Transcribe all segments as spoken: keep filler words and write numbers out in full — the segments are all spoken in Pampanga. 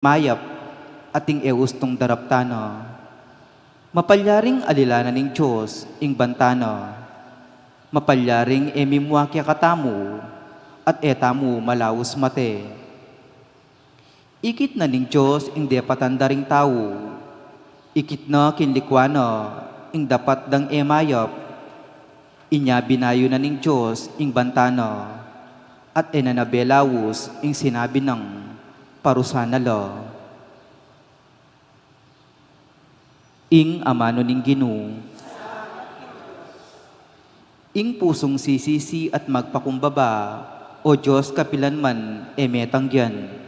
mayap at ing e ustung daraptan na. Mapalyaring alilanan ning Dios ing banta na. Mapalyaring e mimua kekatamu at e tamu malaus mate. Ikit na ning Dios ing depatan da ring tau. Ikit na king likwan na ing dapat dang e mayap. Inya binayu na ning Dios ing banta na, at e na nabelaus ing sinabi nang parusan na la. Ing amanu ning Ginu. Ing pusung sisisi at magpakumbaba, O Dios, kapilan man e me tanggian.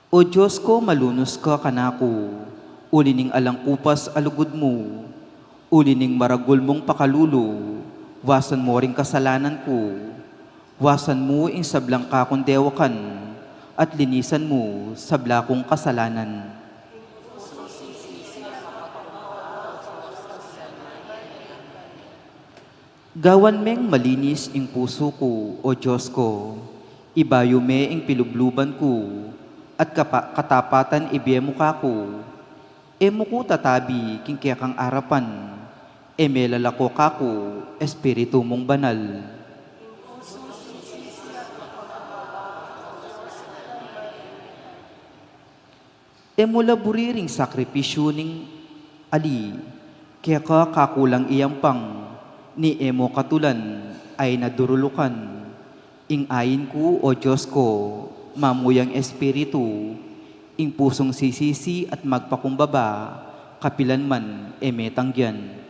O Dios ku, malunus ka kanaku, uli ning alang kupas a lugud mu, uli ning maragul mung pakalulu, wasan mu ring kasalanan ku, wasan mu ing sablang kakung dewakan, at linisan mu sabla kung kasalanan. Gawan meng malinis ing pusu ku, O Dios ku, ibayu me ing pilubluban ku, at kapa-, katapatan ibie mu kaku. E mu ku tatabi king kekang arapan, e me lalako kaku Espiritu mung Banal. E mu la buri ring sakripisyu ning ali, keka kaku lang iyampang, ni e mu katulan a ina durulukan. Ing ain ku, O Dios ku, mamuyang Espiritu, ing pusung sisisi at magpakumbaba, kapilan man e me tanggian.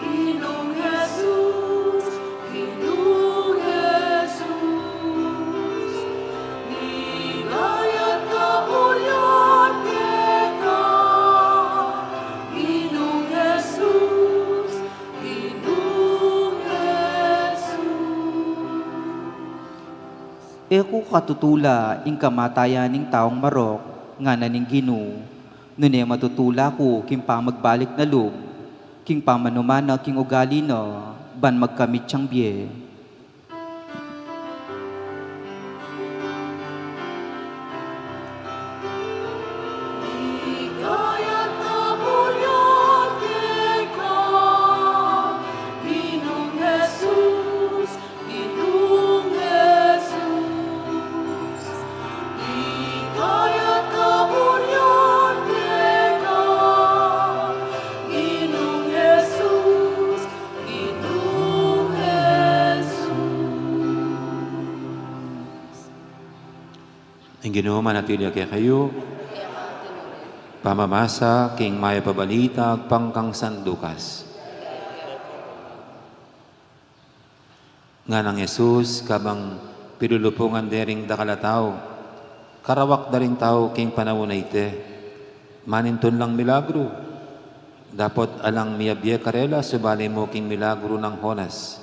Ginung Jesus, Ginung Jesus, ligaya at kapurian keka. Ginung Jesus, Ginung Jesus. E ku katutula ing kamatayan ning taung marok, ngana ning Ginu, nune matutula ku king pamagbalik na lub, king pamanuman na king ugali na, ban magkamit yang bie. Ligaya at kapurian keka, Ginung Jesus, Ginung Jesus. Ligaya at kapurian keka, Ginung Jesus, Ginung Jesus. Ing Ginu manatili ya kekayu. Pamamasa king mayap a balita agpang kang San Lucas. Nganang Jesus, kabang pilulupungan de ring dakal a tau, karawak da ring tau king panaun a iti, manintun lang milagru. Dapot alang miyabie karela subali mu king milagru nang Jonas.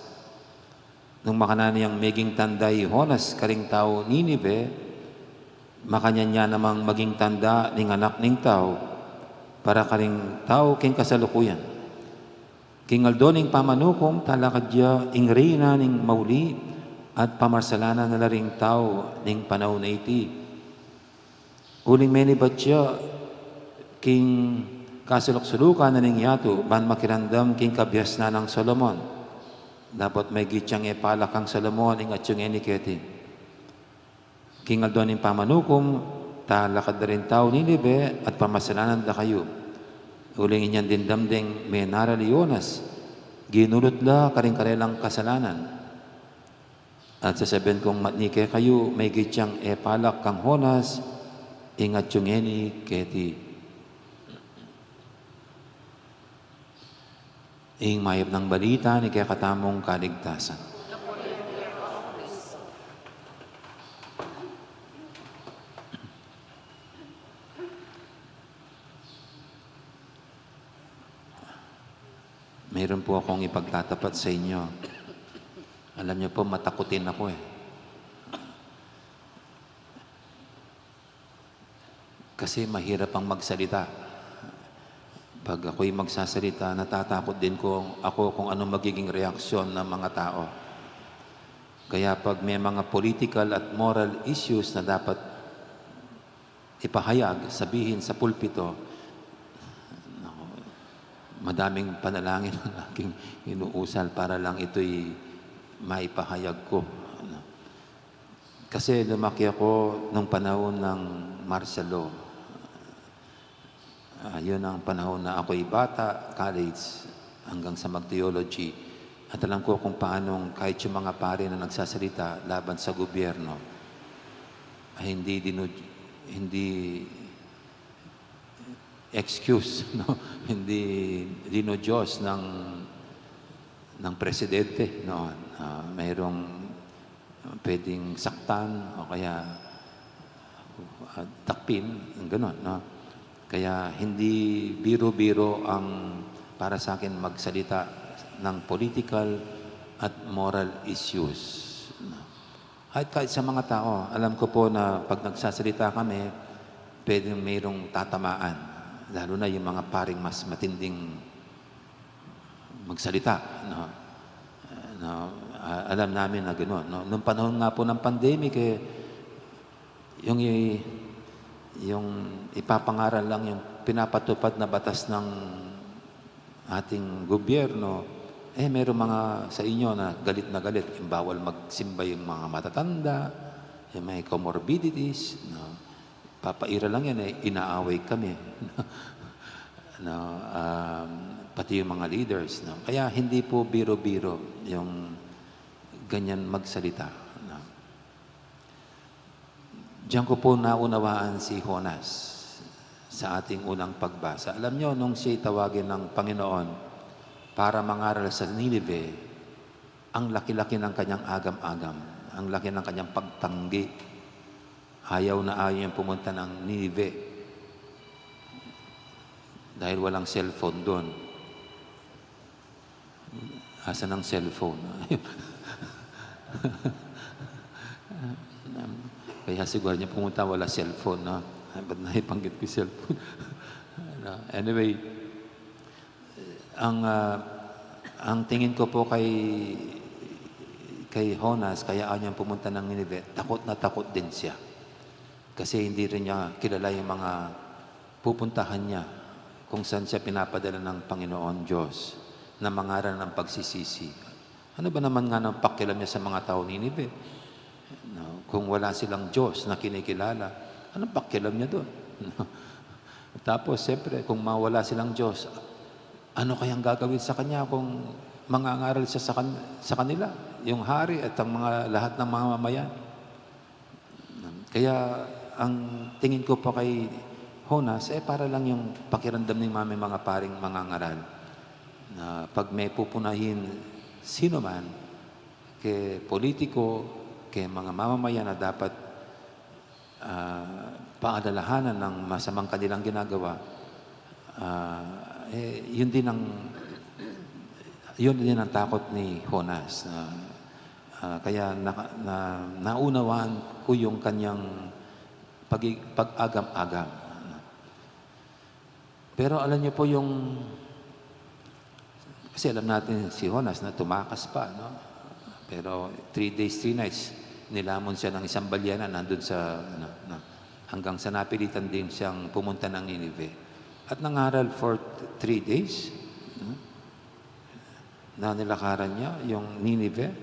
Nung makananu yang meging tanda i Jonas karing tau Ninive, makanyan ya namang maging tanda ning Anak ning Tau para karing tau king kasalukuyan. King aldo ning pamanukum, talakad ya ing Reyna ning mauli at pamarsalanan na la ring tau ning panaun a iti. Uling menibat ya king kasuluk-sulukan na ning yatu, ban makiramdam king kabiasnan nang Solomon. Dapot maygit yang e palak kang Solomon ing atyu ngeni keti. King aldo ning pamanukum, talakad da ring tau Ninive at pamarsalanan da kayu. Uling inyang dimdam deng menaral i Jonas, ginulut la karing karelang kasalanan. At sasabian kung matni kekayu, maygit yang e palak kang Jonas ing atyu ngeni keti. Ing mayap nang balita ning kekatamung kaligtasan. Mayroon po akong ipagtatapat sa inyo. Alam niyo po, matakutin ako eh. Kasi mahirap ang magsalita. Pag ako'y magsasalita, natatakot din ko, ako kung anong magiging reaksyon ng mga tao. Kaya pag may mga political at moral issues na dapat ipahayag, sabihin sa pulpito, naku, madaming panalangin ang aking inuusal para lang ito'y maipahayag ko. Ano. Kasi lumaki ako nung panahon ng martial law. Ah, yun ang panahon na ako'y bata, college, hanggang sa mag-theology. At alam ko kung paanong kahit yung mga pare na nagsasalita laban sa gobyerno, ay hindi dinu-, hindi excuse, no? Hindi dinudiyos ng, ng presidente, no? Ah, mayroong pwedeng saktan o kaya, ah, takpin, ganun, no? Kaya hindi biro-biro ang, para sa akin, magsalita ng political at moral issues, no? Kahit, kahit sa mga tao, alam ko po na pag nagsasalita kami, pwedeng mayroong tatamaan, lalo na yung mga paring mas matinding magsalita, no? No, ah, alam namin na gano'n, no? Nung panahon nga po ng pandemic, eh, yung i-, yung ipapangaral lang yung pinapatupad na batas ng ating gobyerno, eh, meron mga sa inyo na galit na galit, yung bawal magsimba yung mga matatanda, yung may comorbidities, no? Papaira lang yan, eh, inaaway kami. No, um, pati yung mga leaders, no? Kaya hindi po biro-biro yung ganyan magsalita, no? Diyan ko po naunawaan si Jonas sa ating unang pagbasa. Alam nyo, nung siya'y tawagin ng Panginoon para mangaral sa Ninive, ang laki-laki ng kanyang agam-agam, ang laki ng kanyang pagtanggi. Ayaw na ayaw niyang pumunta ng Ninive dahil walang cellphone doon. Asan ang cellphone? Kaya siguro niya pumunta, wala cellphone, no? Ba't naibanggit ko yung cellphone? Ano, anyway, ang, ah, ang tingin ko po kay, kay Jonas, kaya ayaw niyang pumunta ng Ninive, takot na takot din siya. Kasi hindi rin niya kilala yung mga pupuntahan niya, kung saan siya pinapadala ng Panginoon Diyos na mangaral ng pagsisisi. Ano ba naman nga ng pakialam niya sa mga tao Ninive? No, kung wala silang Diyos na kinikilala, anong pakialam niya doon? Tapos, siyempre, kung mawala silang Diyos, ano kayang gagawin sa kanya kung mangangaral siya sa kan-, sa kanila, yung hari at ang mga, lahat ng mga mamayan? Kaya ang tingin ko po kay Jonas, eh, para lang yung pakiramdam ng mga, mga paring mangangaral na pag may pupunahin sino man, kay politiko, kay mga mamamayan na dapat, ah, paalalahanan ng masamang kanilang ginagawa, ah, eh, yun din ang, yun din ang takot ni Jonas. Na, ah, kaya naka-, na, naunawaan ko yung kanyang pag-, pag-agam-agam. Pero alam niyo po yung, kasi alam natin si Jonas na tumakas pa, no? Pero three days, three nights, nilamon siya ng isang balyanan nandun sa, ano, no? Hanggang sa napilitan din siyang pumunta ng Ninive. At nangaral for three days, no? Na nilakaran niya yung Ninive,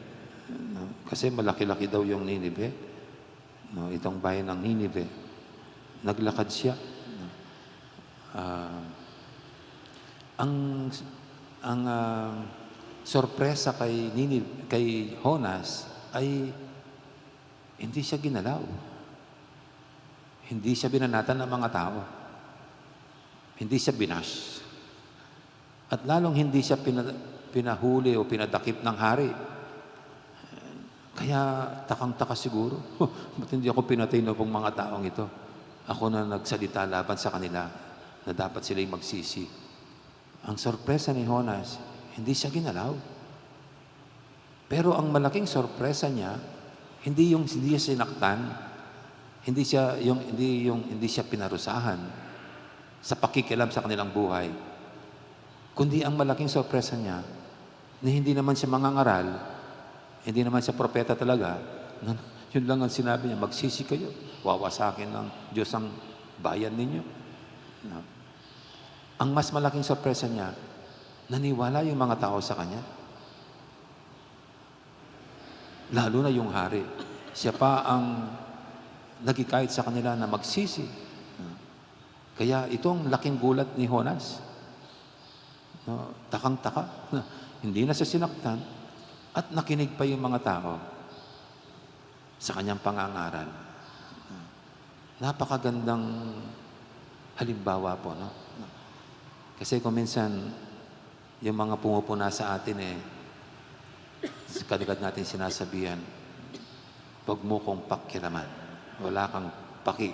no? Kasi malaki-laki daw yung Ninive, no? Itong bayan ng Ninive. Naglakad siya, no? Ah, ang, ang, ah, sorpresa kay Ninive, kay Jonas ay hindi siya ginalaw. Hindi siya binanatan ng mga tao. Hindi siya binash. At lalong hindi siya pina-, pinahuli o pinadakip ng hari. Kaya takang-taka siguro, "Ba't hindi ako pinatay nung mga taong ito? Ako na nagsalita laban sa kanila na dapat sila'y magsisi." Ang sorpresa ni Jonas, Hindi siya ginalaw. Pero ang malaking sorpresa niya, hindi yung hindi siya sinaktan, hindi siya, yung, hindi yung hindi siya pinarusahan sa pakikialam sa kanilang buhay, kundi ang malaking sorpresa niya, na hindi naman siya mangangaral, hindi naman siya propeta talaga, na yun lang ang sinabi niya, "Magsisi kayo, wawasakin ng Diyos ang bayan ninyo." Na, ang mas malaking sorpresa niya, naniwala yung mga tao sa kanya. Lalo na yung hari. Siya pa ang naghikayat sa kanila na magsisi. Kaya ito ang laking gulat ni Jonas. No, takang-taka. Hindi na siya sinaktan at nakinig pa yung mga tao sa kanyang pangangaral. Napakagandang halimbawa po, no? Kasi kung minsan, yung mga pumupuna sa atin, eh, kadagad natin sinasabihan, "Wag mo kong pakialaman. Wala kang paki."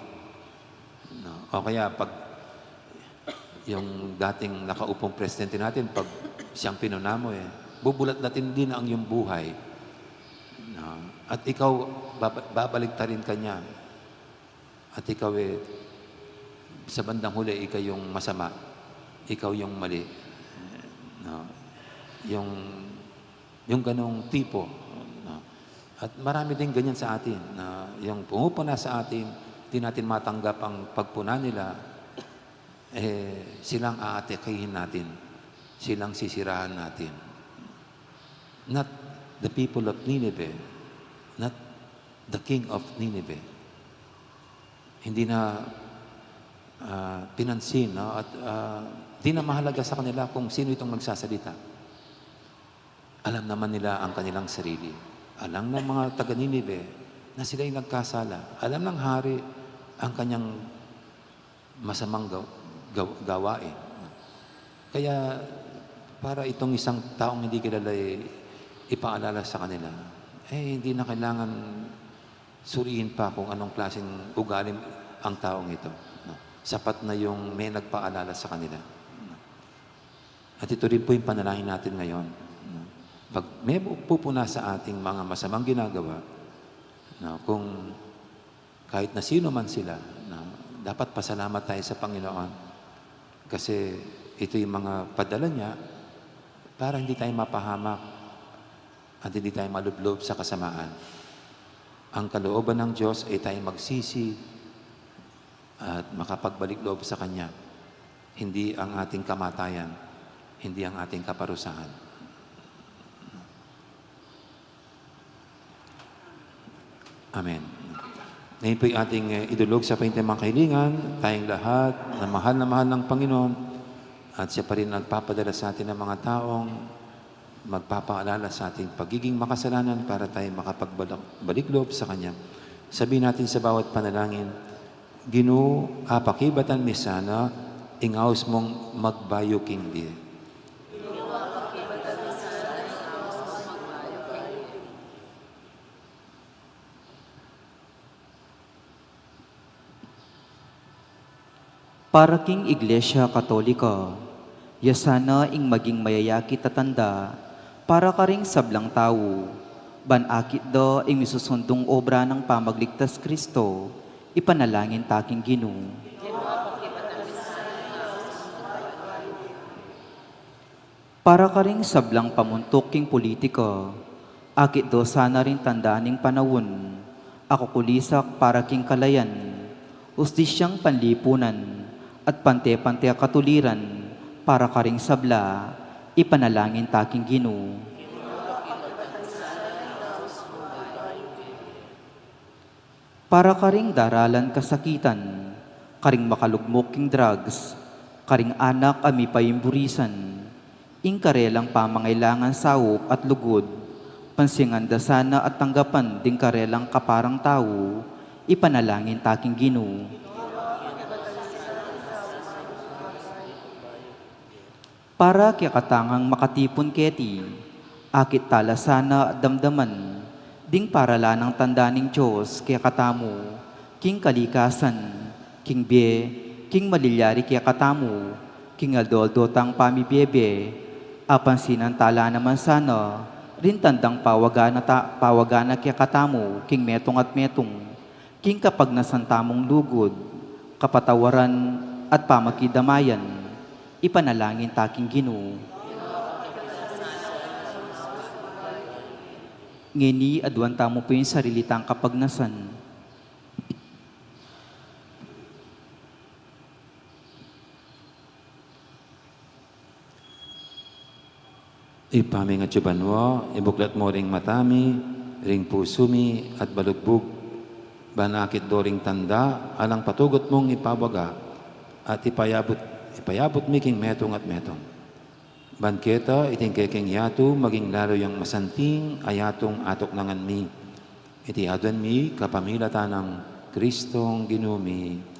No? O kaya pag yung dating nakaupong presidente natin, pag siyang pinuna mo, eh, bubulat-latin din ang iyong buhay. No? At ikaw, baba-, babaliktarin ka niya. At ikaw, eh, sa bandang huli, ikaw yung masama. Ikaw yung mali. No? Yung, yung ganong tipo. No? At marami din ganyan sa atin, na yung pumupuna sa atin, di natin matanggap ang pagpuna nila, eh, silang aatakihin natin. Silang sisirahan natin. Not the people of Nineveh. Not the king of Nineveh. Hindi na, ah, pinansin, no? At, ah, di na mahalaga sa kanila kung sino itong nagsasalita. Alam naman nila ang kanilang sarili. Alam ng mga taga Ninive na sila'y nagkasala. Alam ng hari ang kanyang masamang gaw-, gaw-, gawain. Kaya, para itong isang taong hindi kilala, eh, ipaalala sa kanila, eh, hindi na kailangan suriin pa kung anong klaseng ugali ang taong ito, no? Sapat na yung may nagpaalala sa kanila. At ito rin po yung panalangin natin ngayon, no? Pag may pu-, pupuna sa ating mga masamang ginagawa, no, kung kahit na sino man sila, no, dapat pasalamat tayo sa Panginoon. Kasi ito yung mga padala niya para hindi tayo mapahamak at hindi tayo malublob sa kasamaan. Ang kalooban ng Diyos ay tayo magsisi at makapagbalik loob sa Kanya. Hindi ang ating kamatayan, hindi ang ating kaparusahan. Amen. Ngayon po'y ating, eh, idulog sa paintimang kahilingan, tayong lahat na mahal na mahal ng Panginoon, at siya pa rin nagpapadala sa atin ng mga taong magpapaalala sa ating pagiging makasalanan para tayo makapagbalik loob sa Kanya. Sabihin natin sa bawat panalangin, "Ginu, apakibatan mi sana ing aus mong magbayu king bie." Para king Iglesia Katolika, ya sana ing maging mayayakit a tanda para karing sablang tau, ban akit da ing misusundung obra nang pamagligtas Kristo, ipanalangin ta king Ginu. Para karing sablang pamuntuk king pulitika, akit do sana ring tanda ning panaun a kukulisak para king kalayan, ustisyang panlipunan, at pante-pante a katuliran para karing sabla, ipanalangin ta king Ginu. Para karing daralan kasakitan, karing makalugmok king drugs, karing anak a mipaimurisan, ing karelang pamangailangan saup at lugud, pansingan da sana at tanggapan ding karelang kaparang tau, ipanalangin ta king Ginu. Para kekatang makatipun keti, akit tala sana at damdaman ding paralan nang tanda ning Dios kekatamu, king kalikasan, king bie, king malilyari kekatamu, king aldo-aldo tang pamibie-bie, Apansinan tala naman sana ring tandang pawaga na ta-, pawaga na kekatamu king metung at metung, king kapagnasan tamung lugud, kapatawaran at pamakidamayan, ipanalangin ta king Ginu. Ngeni, aduan tamu pu ing sarili tang kapagnasan. Ibpa mi atsu ka banua, ibuklat mu ring mata mi, ring pusu mi, at balugbug, ban akit do ring tanda alang patugut mung ipawaga, at ipayabut, ipayabut mi king metung at metung. Ban keta iting kekeng yatu maging lalu yang masanting a yatung atuknangan mi. Iti aduan mi kapamilatan nang Kristong Ginu mi.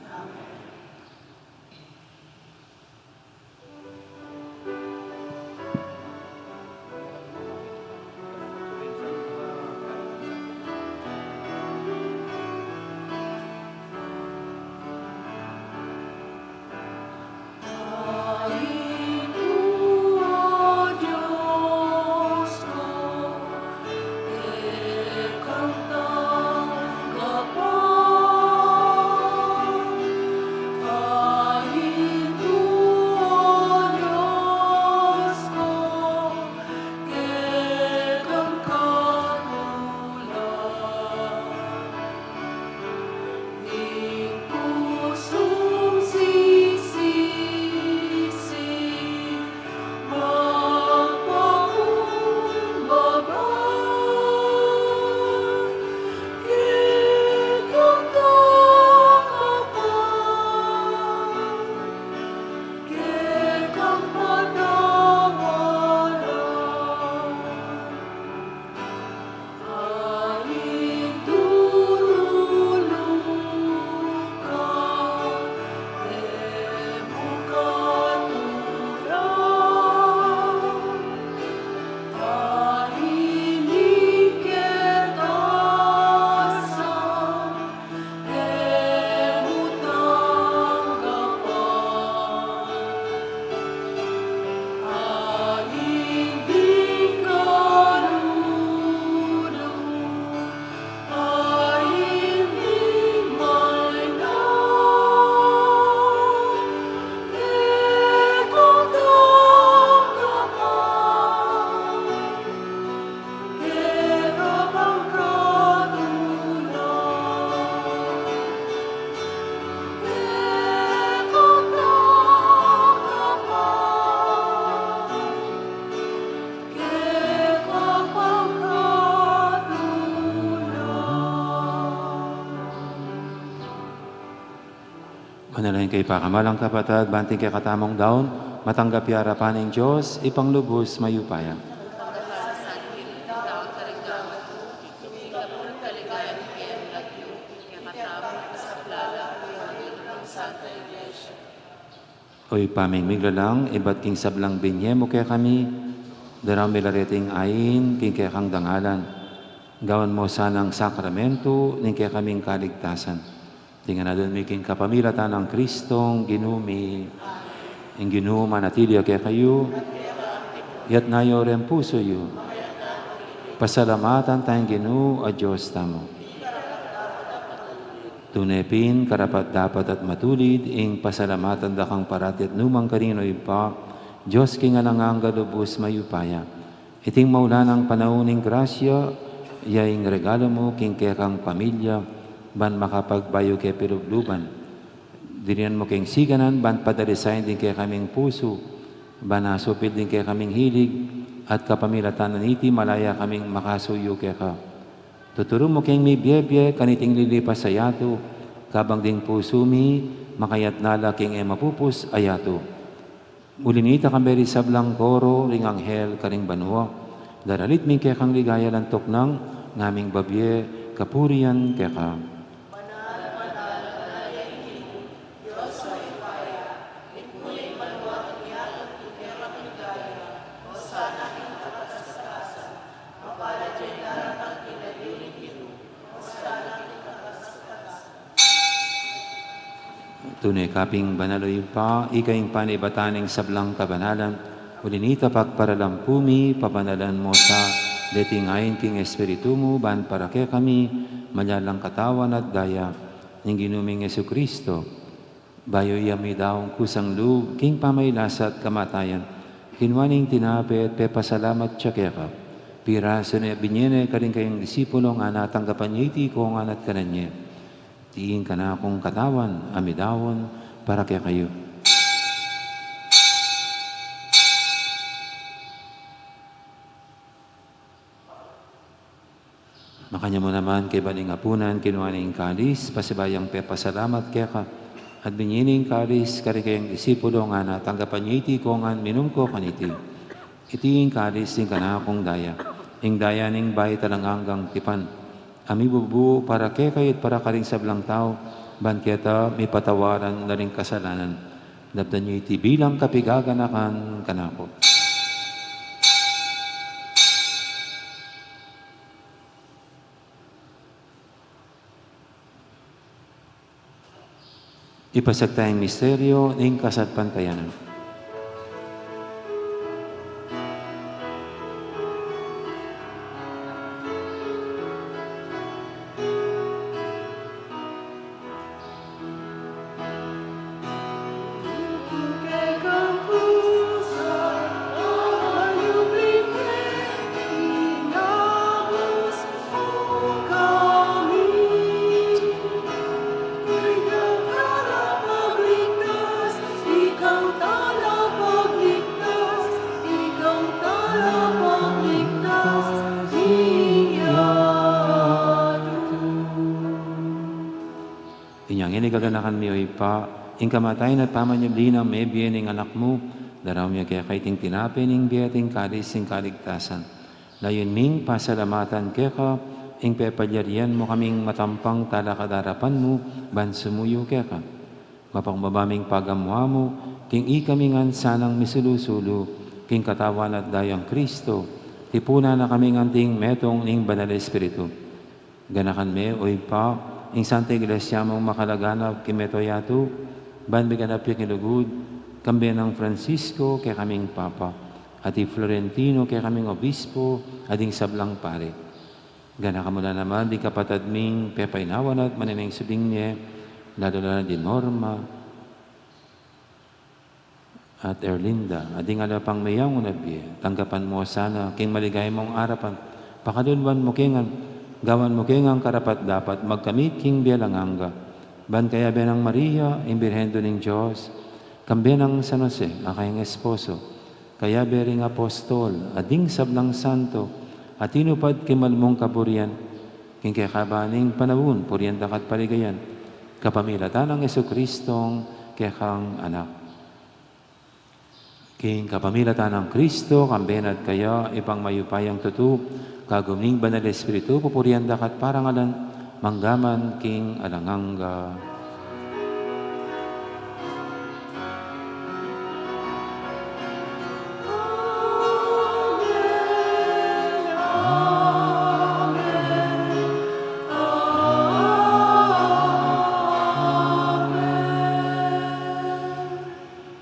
Manalangin kayu, pakamalan kung kapatad, ban iting kekatamung daun matanggap ya arapan ning Dios, Ibpang lubus mayupaya. O Ibpa ming miglalang, ibat king sablang binye mu kekami, daraun mi la reting ain king kekang dangalan. Gawan mu sanang sakramentu ning kekaming kaligtasan. Iti ngan aduan mi king kapamilatan nang Kristong Ginu mi. Ing Ginu manatili ya kekayu. Iyatas yu ring pusu yu. Pasalamatan taya ing Ginu a Dios tamu. Tune pin, karapat-dapat at matulid ing pasalamatan da kang parati at nu man karin, O Ibpa, Dios king alang angga, lubus mayupaya. Iting maulagang panaun ning grasya, ya ing regalu mu king kekang pamilya, ban makapagbayu ke pilubluban. Dirinan mu keng siganan, ban padalisayan ding kekaming pusu, ban asupil ding kekaming hilig, at kapamilatan na niti malaya kaming makasuyu keka. Tuturu mu keng mibie-bie kaniting lilipas a yatu, kabang ding pusu mi makayatna la king e mapupus a yatu. Uli nita, kambe ring sablang koro ring anghel karing banua, daralit mi ing kekang ligaya, lantuk nang ngaming babie kapurian keka. Tune ka pin banal, O Ibpa, ika ing panibatan ning sablang kabanalan, Uli nita pagparalampu mi, pabanalan mu sa deti ngeni king Espiritu mu, ban para kekami, maging katawan at daya ning Ginu ming Jesucristo. Bayu ya midaun kusang lub king pamagkasakit at kamatayan, kinua neng tinape at pepasalamat ya keka. Pirasu ne, binie ne karing kayang disipulo, ngana, tanggapan ye iti iko ngan at kanan ye. Iti ing kanakung katawan a midaun para kekayu. Makanyan mu naman, kaybat ning apunan, kinua ne ing kalis, pasibayu yang pepasalamat keka, at binie ne ing kalis karing kayang disipulo, ngana, tanggapan ye iti iko ngan, minum ko kaniti. Iti ing kalis ning kanakung daya, ing daya ning bayu at alang anggang tipan, a mibubu para kekayu at para karing sablang tau, ban keta mipatawaran la ring kasalanan. Daptan ye iti bilang kapaganakan kanaku. Ipasiag taya ing misteryu ning kasalpantayanan. Inya ngeni gaganakan mi, o Ibpa, ing kamatayan at pamanyubli nang mebie ning Anak mu, daraun mi keka iting tinape ning bie at ing kalis ning kaligtasan. Layun ming pasalamatan keka ing pepalyarian mu kaming matampang talakad king arapan mu ban sumuyu keka. Mapakumbaba ming pagamu-amu king ikami ngan sanang misulu-sulu king katawan at dayang Kristo, tipunan na kaming anting metung ning Banal a Espiritu. Ganakan me, o Ibpa, ing Santa Iglesia mung makalaganap king mabilug a yatu, ban miganap ya king lugud, kambe nang Francisco, kekaming Papa, at i Florentino, kekaming Obispo, at ding sablang pari. Ganakan mu la naman ding kapatad ming pepainawa na at maneneng subling mie, lalu na di Norma, at Erlinda, at ding aliwa pang meyangu na bie, tanggapan mu sana king maligaya mung arapan, pakaluluan mu ke ngan, gawan mu ke ngan karapat-dapat magkamit king bie alang angga. Ban kayabe nang Maria, ing Birhen Indu ning Dios, kambe nang San Jose, a kayang esposo, kayabe ring apostol, at ding sablang santo, a tinupad king mal mung kaburian, king kekaba ning panaun, purian da ka at paligayan, kapamilatan nang Jesucristong kekang Anak. King kapamilatan nang Kristo, kambe na at kaya, Ibpang mayupayang tutu, kagum ning Banal a Espiritu, pupurian da ka at parangalan, mangga man king alang angga. Amen.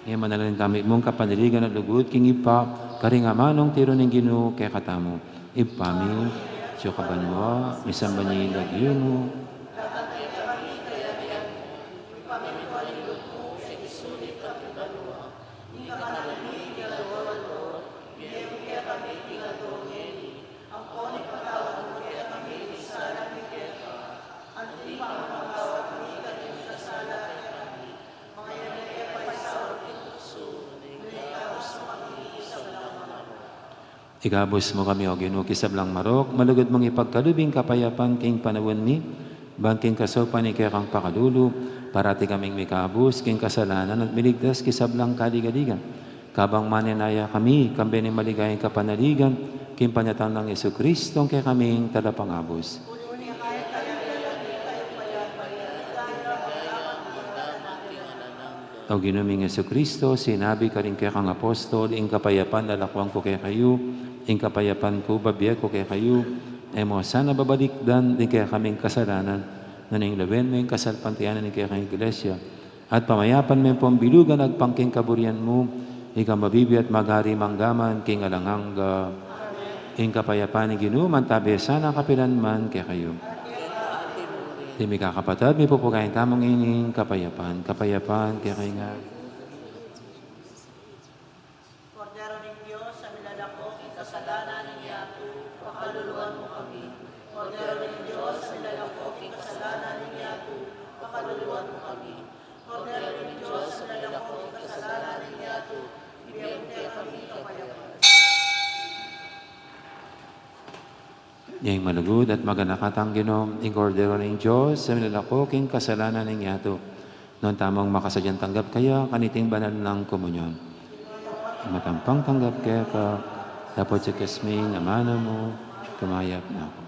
Amen. Manalangin tamu, mitmung kapanaligan at lugud king Ibpa, karing amanung tiru ning Ginu kekatamu. Ibpa mi, atsu ka banua, misamban ya ing lagyu mu. Ikabus mu kami, O Ginu, king sablang marok, malugud mung ipagkalub ing kapayapan king panaun mi, ban king kasaupan ning kekang pakalulu, parati kaming mikabus king kasalanan at miligtas king sablang kaligaligan. Kabang manenaya kami, kambe ning maligayang kapanaligan, king panyatang nang Jesucristo, ing kekaming Talapangabus. O Ginu ming Jesucristo, sinabi karing kekang apostol, ing kapayapan lalakwan ku kekayu, ing kapayapan ku bibie ku kekayu, e mu sana babalikdan ding kekaming kasalanan, nune lawen mu ing kasalpantayanan ning kekang Iglesia, at pamayapan me pung bilugan agpang king kaburian mu, Ika mabibie at magari mangga man king alang angga. Ing kapayapan ning Ginu mantabe sana kapilan man kekayu. Ding mikakapatad, mipupugayan tamu ing kapayapan. Kapayapan kekayu ngan. Kordero ning Dios, a milalako king kasalanan ning yatu, pakaluluan mu kami. Kordero ning Dios, a milalako king kasalanan ning yatu, pakaluluan mu kami. Kordero ning Dios, a milalako king kasalanan ning yatu, ibie mu kekami ing kapayapan. Ing malugud at maganaka tang Ginu, ing Kordero ning Dios, a milalako king kasalanan ning yatu. Nuan tamung makasadyang tanggap kaya kaniting banal nang komunyon. Matampang tanggap keka, dapot ing kezming amanu mu, kumayap na ku.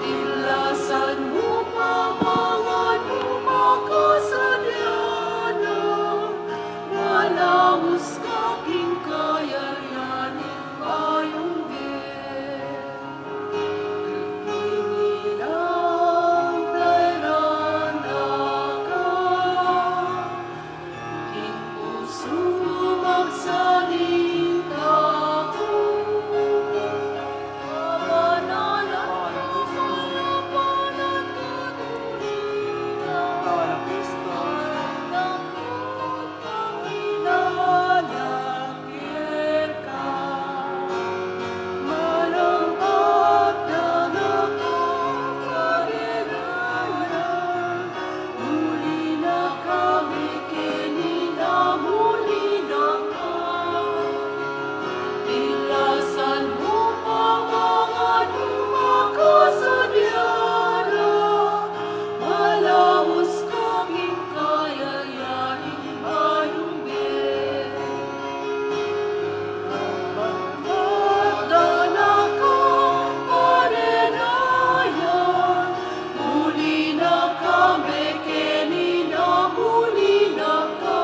Tilasan mu pa mangan mu makasadya na, malamus ka king kayarian ning bayung bie. Inilang tairan da ka, king pusung mu magsalita ku. Tilasan mu pa mangan mu makasadya na, malamus ka king kayarian ning bayung bie. Magpatda na ka, Pane na yan, muli na ka, mekeni na, muli na ka.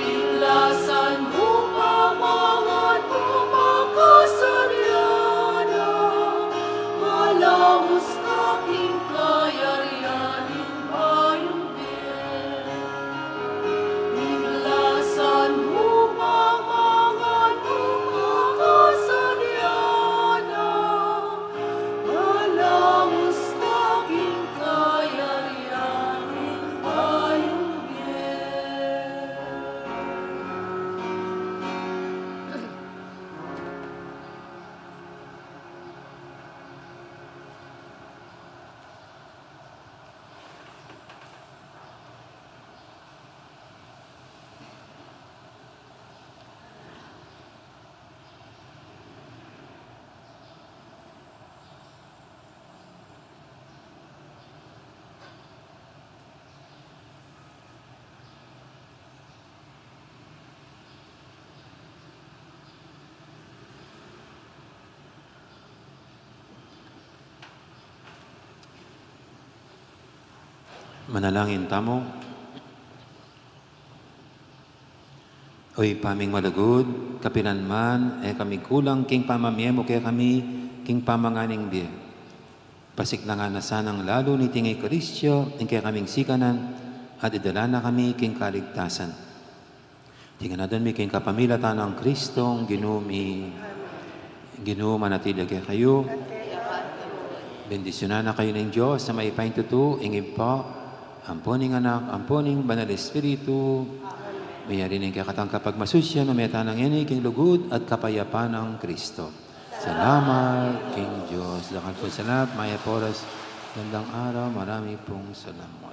Tilasan mu pa mangan mu makasadya na, malamus ka king kayarian ning bayung bie. Tilasan mu pa mangan mu makasadya na, malamus ka king kayarian ning bayung bie. Manalangin tamu. O Ibpa ming malugud, kapilan man e kami kulang king pamamie mu kekami king pamanganing bie. Pasiklangan na sanang lalu niting Eukaristia ing kekaming sikanan, at idala na kami king kaligtasan. Ing nganang mi king kapamilatan nang Kristong Ginu mi. Ginu manatili kekayu. Bendisyunan na kayu ning Dios a mayupaya tutu, ing Ibpa, ampo ning Anak, ampo ning Banal Espiritu. Meyari na ing kekatang kapagmasusian, mako tamu ngeni king lugud at kapayapan nang Kristo. Salamat king Dios. Dakal pung salamat, mayap a oras, magandang araw, marami pong salamat.